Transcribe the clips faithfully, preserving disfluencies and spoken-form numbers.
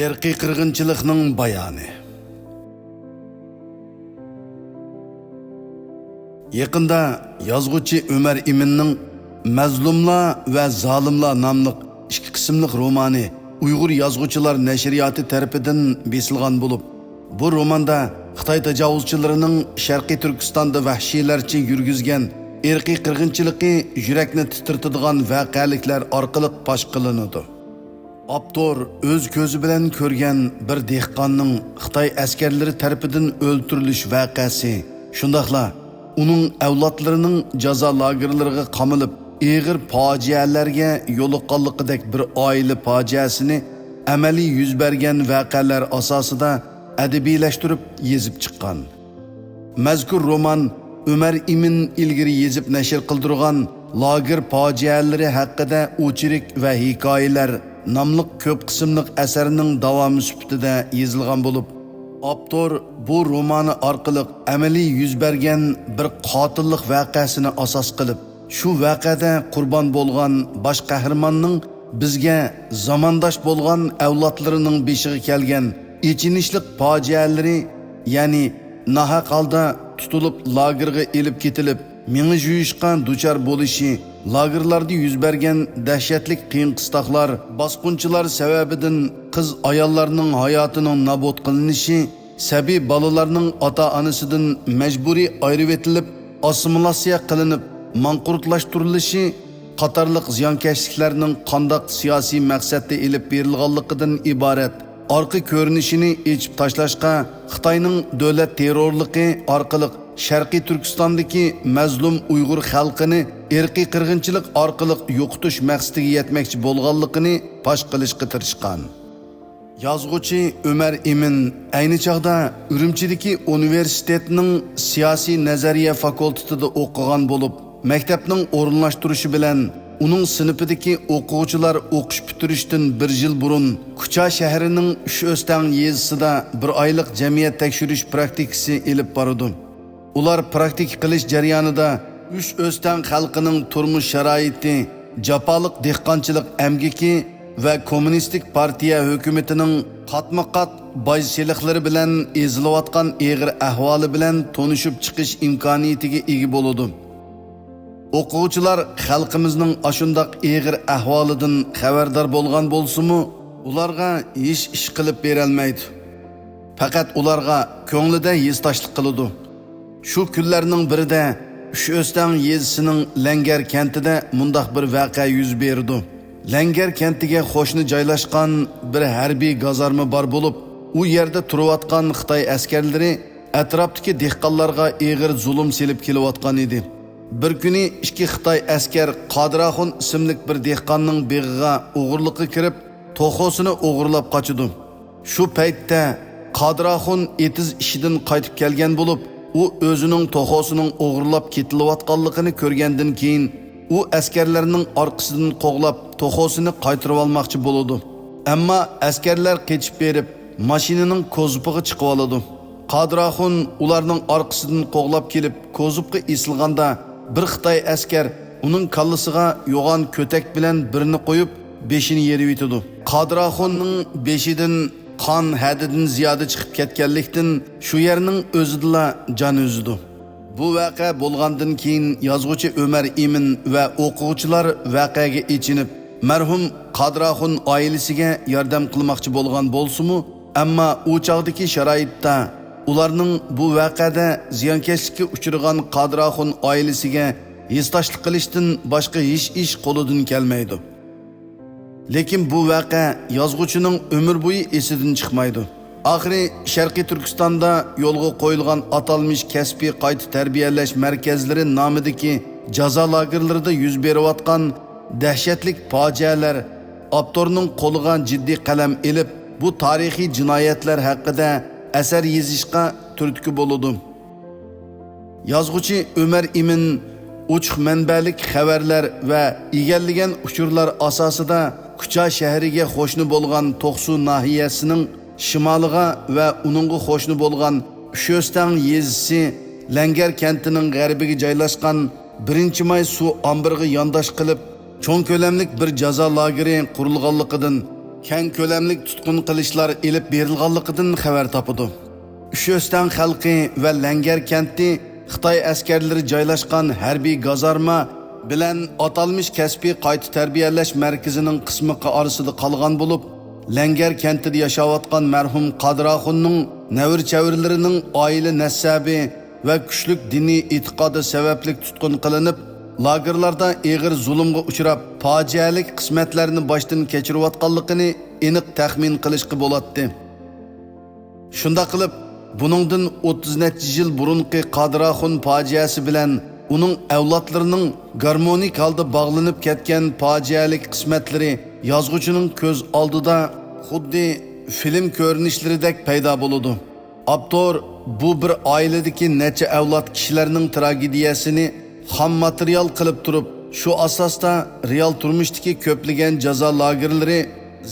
ئىرقىي قىرغىنچىلىقنىڭ بايانى. يېقىندا يازغۇچى ئۆمەر ئىمىننىڭ مەزلۇملار ۋە زالىملار ناملىق ئىككى قىسىملىق رومانى ئۇيغۇر يازغۇچىلار نەشرىياتى تەرىپىدىن بېسىلغان بولۇپ، بۇ روماندا خىتاي تاجاۋۇزچىلىرىنىڭ شەرقىي تۈركىستاندا ۋەھشىيلەرچە يۈرگۈزگەن ئىرقىي قىرغىنچىلىقى يۈرەكنى تىترىتىدىغان ۋەقەلىكلەر ئارقىلىق پاش قىلىنىدۇ. ئاپتور ئۆز كۆزى بىلەن كۆرگەن بىر دېھقاننىڭ خىتاي ئەسكەرلىرى تەرىپىدىن ئۆلتۈرۈلۈش ۋەقەسى، شۇنداقلا ئۇنىڭ ئەۋلادلىرىنىڭ جازا لاگېرلىرىغا قامىلىپ، ئېغىر پاجىئەلەرگە يولۇققانلىقىدەك بىر ئائىلە پاجىئەسىنى ئەمەلىي يۈز بەرگەن ۋەقەلەر ئاساسىدا ئەدەبىيلەشتۈرۈپ يېزىپ چىققان. مەزكۇر رومان ئۆمەر ئىمىن ئىلگىرى يېزىپ نەشر قىلدۇرغان لاگېر پاجىئەلىرى ھەققىدە ئوچېرك ۋە ھېكايىلەر ناملىق كۆپ قىسىملىق ئەسەرنىڭ داۋامى سۈپىتىدە يېزىلغان بولۇپ، ئاپتور بۇ رومانى ئارقىلىق ئەمەلىي يۈز بەرگەن بىر قاتىللىق ۋەقەسىنى ئاساس قىلىپ، شۇ ۋەقەدە قۇربان بولغان باش قەھرىماننىڭ بىزگە زامانداش بولغان ئەۋلادلىرىنىڭ بېشىغا كەلگەن ئېچىنىشلىق پاجىئەلىرى، يەنى ناھەق ھالدا تۇتۇلۇپ لاگېرغا ئېلىپ كېتىلىپ، مېڭە جۇيۇشقا دۇچار بولۇشى، لاگېرلاردا يۈز بەرگەن دەھشەتلىك قىيىن-قىستاقلار، باسقۇنچىلار سەۋەبىدىن قىز-ئاياللارنىڭ ھاياتىنىڭ نابۇت قىلىنىشى، سەبىي بالىلارنىڭ ئاتا-ئانىسىدىن مەجبۇرىي ئايرىۋېتىلىپ، ئاسسىمىلاتسىيە قىلىنىپ، ماڭقۇرتلاشتۇرۇلۇشى قاتارلىق زىيانكەشلىكلەرنىڭ قانداق سىياسىي مەقسەتتە ئېلىپ بېرىلغانلىقىدىن ئىبارەت ئارقا كۆرۈنۈشىنى ئېچىپ تاشلاشقا، خىتاينىڭ دۆلەت تېررورلۇقى ئارقىلىق شەرقىي تۈركىستاندىكى مەزلۇم ئۇيغۇر خەلقىنى ئىرقىي قىرغىنچىلىق ئارقىلىق يوقىتىش مەقسىتىگە يەتمەكچى بولغانلىقىنى پاش قىلىشقا تىرىشقان. يازغۇچى ئۆمەر ئىمىن ئەينى چاغدا ئۈرۈمچىدىكى ئۇنىۋېرسىتېتنىڭ سىياسىي نەزەرىيە فاكۇلتېتىدا ئوقۇغان بولۇپ، مەكتەپنىڭ ئورۇنلاشتۇرۇشى بىلەن ئۇنىڭ سىنىپىدىكى ئوقۇغۇچىلار ئوقۇش پۈتتۈرۈشتىن بىر يىل بۇرۇن كۇچا شەھىرىنىڭ ئۈچ ئۆستەڭ يېزىسىدا بىر ئايلىق جەمئىيەت تەكشۈرۈش پراكتىكىسى ئېلىپ بارىدۇ. ئۇلار پراكتىكا قىلىش جەريانىدا ئۈچ ئۆستەڭ خەلقىنىڭ تۇرمۇش شارائىتى، جاپالىق دېھقانچىلىق ئەمگىكى ۋە كوممۇنىستىك پارتىيە ھۆكۈمىتىنىڭ قاتمۇقات باج سېلىقلىرى بىلەن ئېزىلىۋاتقان ئېغىر ئەھۋالى بىلەن تونۇشۇپ چىقىش ئىمكانىيىتىگە ئىگە بولىدۇ. ئوقۇغۇچىلار خەلقىمىزنىڭ ئاشۇنداق ئېغىر ئەھۋالىدىن خەۋەردار بولغان بولسىمۇ، ئۇلارغا ھېچ ئىش قىلىپ بېرەلمەيدۇ. پەقەت ئۇلارغا كۆڭلىدە ھېسداشلىق قىلىدۇ. شۇ كۈنلەرنىڭ بىرىدە ئۈچ ئۆستەڭ يېزىسىنىڭ لەڭگەر كەنتىدە مۇنداق بىر ۋەقە يۈز بېرىدۇ. لەڭگەر كەنتىگە قوشنا جايلاشقان بىر ھەربىي گازارما بار بولۇپ، ئۇ يەردە تۇرۇۋاتقان خىتاي ئەسكەرلىرى ئەتراپتىكى دېھقانلارغا ئېغىر زۇلۇم سېلىپ كېلىۋاتقان ئىدى. بىر كۈنى ئىككى خىتاي ئەسكەر قادىر ئاخۇن ئىسىملىك بىر دېھقاننىڭ بېغىغا ئوغرىلىققا كىرىپ، توخۇسىنى ئوغرىلاپ قاچىدۇ. شۇ پەيتتە قادىر ئاخۇن ئېتىز ئىشىدىن قايتىپ كەلگەن بولۇپ، ئۇ ئۆزىنىڭ توخۇسىنىڭ ئوغرىلاپ كېتىلىۋاتقانلىقىنى كۆرگەندىن كېيىن، ئۇ ئەسكەرلەرنىڭ ئارقىسىدىن قوغلاپ، توخۇسىنى قايتۇرۇۋالماقچى بولىدۇ. ئەمما ئەسكەرلەر قېچىپ بېرىپ، ماشىنىنىڭ كوزۇپىغا چىقىۋالىدۇ. قادىر ئاخۇن ئۇلارنىڭ ئارقىسىدىن قوغلاپ كېلىپ، كوزۇپقا ئېسىلغاندا، بىر خىتاي ئەسكەر ئۇنىڭ كاللىسىغا يوغان كۆتەك بىلەن بىرنى قويۇپ، بېشىنى يېرىۋېتىدۇ. قادىر ئاخۇننىڭ بېشىدىن قان ھەددىدىن زىيادە چىقىپ كەتكەنلىكتىن، شۇ يەرنىڭ ئۆزىدىلا جان ئۈزىدۇ. بۇ ۋەقە بولغاندىن كېيىن، يازغۇچى ئۆمەر ئىمىن ۋە ئوقۇغۇچىلار ۋەقەگە ئېچىنىپ، مەرھۇم قادىر ئاخۇن ئائىلىسىگە ياردەم قىلماقچى بولغان بولسىمۇ، ئەمما ئۇ چاغدىكى شارائىتتا ئۇلارنىڭ بۇ ۋەقەدە زىيانكەشلىككە ئۇچرىغان قادىر ئاخۇن ئائىلىسىگە ھېسداشلىق قىلىشتىن باشقا ھېچ ئىش قولىدىن كەلمەيدۇ. لېكىن بۇ ۋەقە يازغۇچىنىڭ ئۆمۈر بويى ئېسىدىن چىقمايدۇ. ئاخىرى شەرقىي تۈركىستاندا يولغا قويۇلغان ئاتالمىش كەسپىي قايتا تەربىيەلەش مەركەزلىرى نامىدىكى جازا لاگېرلىرىدا يۈز بېرىۋاتقان دەھشەتلىك پاجىئەلەر ئاپتورنىڭ قولىغا جىددىي قەلەم ئېلىپ، بۇ تارىخىي جىنايەتلەر ھەققىدە ئەسەر يېزىشقا تۈرتكە بولىدۇ. يازغۇچى ئۆمەر ئىمىن ئوچۇق مەنبەلىك خەۋەرلەر ۋە ئىگىلىگەن ئۇچۇرلار ئاساسىدا كۇچا شەھىرىگە قوشنا بولغان توقسۇ ناھىيەسىنىڭ شىمالىغا ۋە ئۇنىڭغا قوشنا بولغان ئۈچ ئۆستەڭ يېزىسى لەڭگەر كەنتىنىڭ غەربىگە جايلاشقان بىرىنچى ماي سۇ ئامبىرىغا يانداش قىلىپ، چوڭ كۆلەملىك بىر جازا لاگېرى قۇرۇلغانلىقىدىن، كەڭ كۆلەملىك تۇتقۇن قىلىشلار ئېلىپ بېرىلغانلىقىدىن خەۋەر تاپىدۇ. ئۈچ ئۆستەڭ خەلقى ۋە لەڭگەر كەنتى خىتاي ئەسكەرلىرى جايلاشقان ھەربىي گازارما بىلەن ئاتالمىش كەسپىي قايتا تەربىيەلەش مەركىزىنىڭ قىسمىقى ئارىسىدا قالغان بولۇپ، لەڭگەر كەنتىدە ياشاۋاتقان مەرھۇم قادىر ئاخۇننىڭ نەۋرە-چەۋرىلىرىنىڭ ئائىلە نەسەبى ۋە كۈچلۈك دىنىي ئېتىقادى سەۋەبلىك تۇتقۇن قىلىنىپ، لاگېرلاردا ئېغىر زۇلۇمغا ئۇچراپ، پاجىئەلىك قىسمەتلەرنى باشتىن كەچۈرۈۋاتقانلىقىنى ئېنىق تەخمىن قىلىشقا بولاتتى. شۇنداق قىلىپ، بۇنىڭدىن ئوتتۇز نەچچە يىل بۇرۇنقى قادىر ئاخۇن پاجىئەسى بىلەن ئۇنىڭ ئەۋلادلىرىنىڭ گارمونىك ھالدا باغلىنىپ كەتكەن پاجىئەلىك قىسمەتلىرى يازغۇچىنىڭ كۆز ئالدىدا خۇددى فىلىم كۆرۈنۈشلىرىدەك پەيدا بولىدۇ. ئاپتور بۇ بىر ئائىلىدىكى نەچچە ئەۋلاد كىشىلەرنىڭ تراگېدىيەسىنى خام ماتېرىيال قىلىپ تۇرۇپ، شۇ ئاساستا رېئال تۇرمۇشتىكى كۆپلىگەن جازا لاگېرلىرى،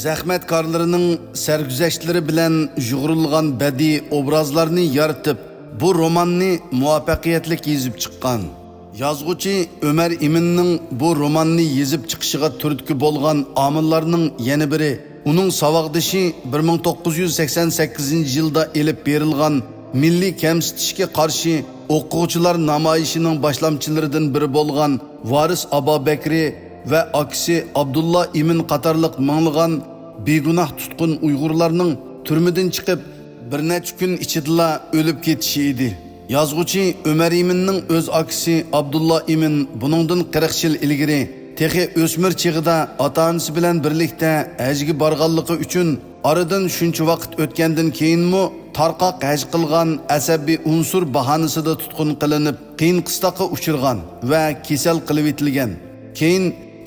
زەخمەتكارلىرىنىڭ سەرگۈزەشتلىرى بىلەن يۇغۇرۇلغان بەدىئىي ئوبرازلارنى يارىتىپ، بۇ روماننى مۇۋەپپەقىيەتلىك يېزىپ چىققان. يازغۇچى ئۆمەر ئىمىننىڭ بۇ روماننى يېزىپ چىقىشىغا تۈرتكە بولغان ئامىللارنىڭ يەنە بىرى، ئۇنىڭ ساۋاقدىشى بىر مىڭ توققۇز يۈز سەكسەن سەككىزىنچى يىلدا ئېلىپ بېرىلغان مىللىي كەمسىتىشكە قارشى ئوقۇغۇچىلار نامايىشىنىڭ باشلامچىلىرىدىن بىرى بولغان ۋارىس ئابابەكرى ۋە ئاكىسى ئابدۇللا ئىمىن قاتارلىق مىڭلىغان بىگۇناھ تۇتقۇن ئۇيغۇرلارنىڭ تۈرمىدىن چىقىپ، بىر نەچچە كۈن ئىچىدىلا ئۆلۈپ كېتىشى ئىدى. يازغۇچى ئۆمەر ئىمىننىڭ ئۆز ئاكىسى ئابدۇللا ئىمىن بۇنىڭدىن قىرىق يىل ئىلگىرى تېخى ئۆسمۈر چېغىدا ئاتا-ئانىسى بىلەن بىرلىكتە ھەجگە بارغانلىقى ئۈچۈن، ئارىدىن شۇنچە ۋاقىت ئۆتكەندىن كېيىنمۇ تارقاق ھەج قىلغان ئەسەبىي ئۇنسۇر باھانىسىدا تۇتقۇن قىلىنىپ، قىيىن-قىستاققا ئۇچرىغان ۋە كېسەل قىلىۋېتىلگەن. كېيىن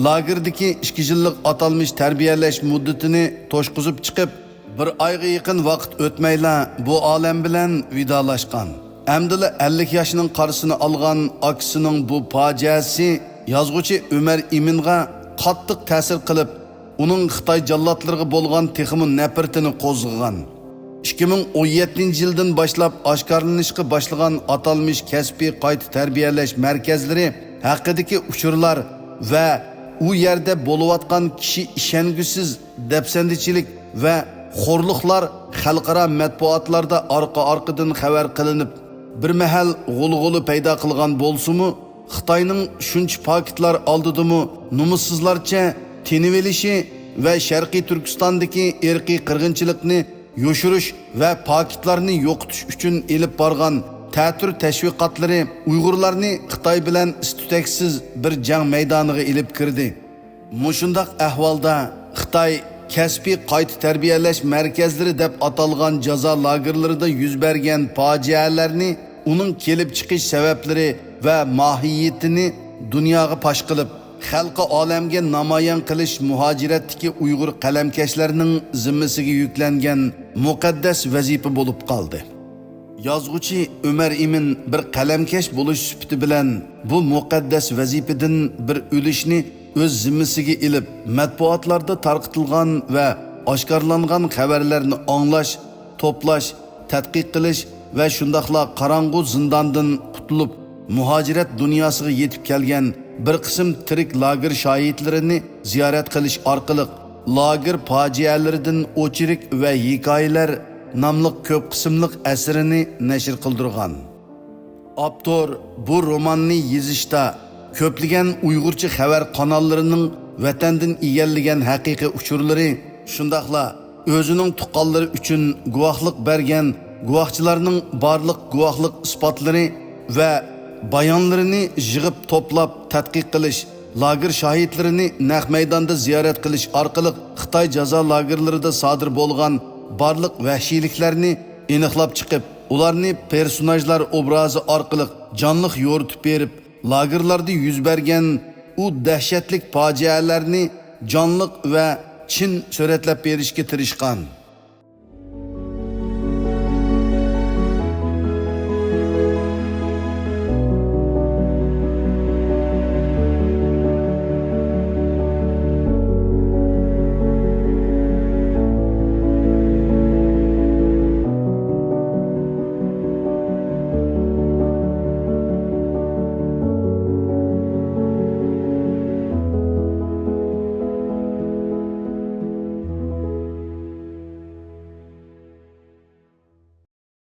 لاگېردىكى ئىككى يىللىق ئاتالمىش تەربىيەلەش مۇددىتىنى توشقۇزۇپ چىقىپ، بىر ئايغا يېقىن ۋاقىت ئۆتمەيلا بۇ ئالەم بىلەن ۋىدالاشقان. ئەمدىلا ئەللىك ياشنىڭ قارىسىنى ئالغان ئاكىسىنىڭ بۇ پاجىئەسى يازغۇچى ئۆمەر ئىمىنغا قاتتىق تەسىر قىلىپ، ئۇنىڭ خىتاي جاللاتلىرىغا بولغان تېخىمۇ نەپرىتىنى قوزغىغان. ئىككى مىڭ ئون يەتتىنچى يىلدىن باشلاپ ئاشكارىلىنىشقا باشلىغان ئاتالمىش كەسپىي قايتا تەربىيەلەش مەركەزلىرى ھەققىدىكى ئۇچۇرلار ۋە ئۇ يەردە بولۇۋاتقان كىشى ئىشەنگۈسىز دەپسەندىچىلىك ۋە خورلۇقلار خەلقئارا مەتبۇئاتلاردا ئارقا-ئارقىدىن خەۋەر قىلىنىپ، بىر مەھەل غۇلغۇلا پەيدا قىلغان بولسىمۇ، خىتاينىڭ شۇنچە پاكىتلار ئالدىدىمۇ نومۇسسىزلارچە تىنىۋېلىشى ۋە شەرقىي تۈركىستاندىكى ئىرقىي قىرغىنچىلىقنى يوشۇرۇش ۋە پاكىتلارنى يوقىتىش ئۈچۈن ئېلىپ بارغان تەتۈر تەشۋىقاتلىرى ئۇيغۇرلارنى خىتاي بىلەن ئىس-تۈتەكسىز بىر جەڭ مەيدانىغا ئېلىپ كىردى. مۇشۇنداق ئەھۋالدا خىتاي كەسپىي قايتا تەربىيەلەش مەركەزلىرى دەپ ئاتالغان جازا لاگېرلىرىدا يۈز بەرگەن پاجىئەلەرنى، ئۇنىڭ كېلىپ چىقىش سەۋەبلىرى ۋە ماھىيىتىنى دۇنياغا پاش قىلىپ، خەلقى ئالەمگە نامايان قىلىش مۇھاجىرەتتىكى ئۇيغۇر قەلەمكەشلەرنىڭ زىممىسىگە يۈكلەنگەن مۇقەددەس ۋەزىپە بولۇپ قالدى. يازغۇچى ئۆمەر ئىمىن بىر قەلەمكەش بولۇش سۈپىتى بىلەن بۇ مۇقەددەس ۋەزىپىدىن بىر ئۈلۈشنى ئۆز زىممىسىگە ئېلىپ، مەتبۇئاتلاردا تارقىتىلغان ۋە ئاشكارىلانغان خەۋەرلەرنى ئاڭلاش، توپلاش، تەتقىق قىلىش ۋە شۇنداقلا قاراڭغۇ زىنداندىن قۇتۇلۇپ، مۇھاجىرەت دۇنياسىغا يېتىپ كەلگەن بىر قىسىم تىرىك لاگېر شاھىتلىرىنى زىيارەت قىلىش ئارقىلىق، لاگېر پاجىئەلىرىدىن ئوچېرك ۋە ھېكايىلەر ناملىق كۆپ قىسىملىق ئەسىرىنى نەشر قىلدۇرغان. ئاپتور بۇ روماننى يېزىشتا كۆپلىگەن ئۇيغۇرچە خەۋەر قاناللىرىنىڭ ۋەتەندىن ئىگىلىگەن ھەقىقىي ئۇچۇرلىرى، شۇنداقلا ئۆزىنىڭ تۇغقانلىرى ئۈچۈن گۇۋاھلىق بەرگەن گۇۋاھچىلارنىڭ بارلىق گۇۋاھلىق ئىسپاتلىرى ۋە بايانلىرىنى يىغىپ توپلاپ تەتقىق قىلىش، لاگېر شاھىتلىرىنى نەق مەيداندا زىيارەت قىلىش ئارقىلىق خىتاي جازا لاگېرلىرىدا سادىر بولغان بارلىق ۋەھشىيلىكلەرنى ئېنىقلاپ چىقىپ، ئۇلارنى پېرسوناژلار ئوبرازى ئارقىلىق جانلىق يورۇتۇپ بېرىپ، لاگېرلاردا يۈز بەرگەن ئۇ دەھشەتلىك پاجىئەلەرنى جانلىق ۋە چىن سۈرەتلەپ بېرىشكە تىرىشقان.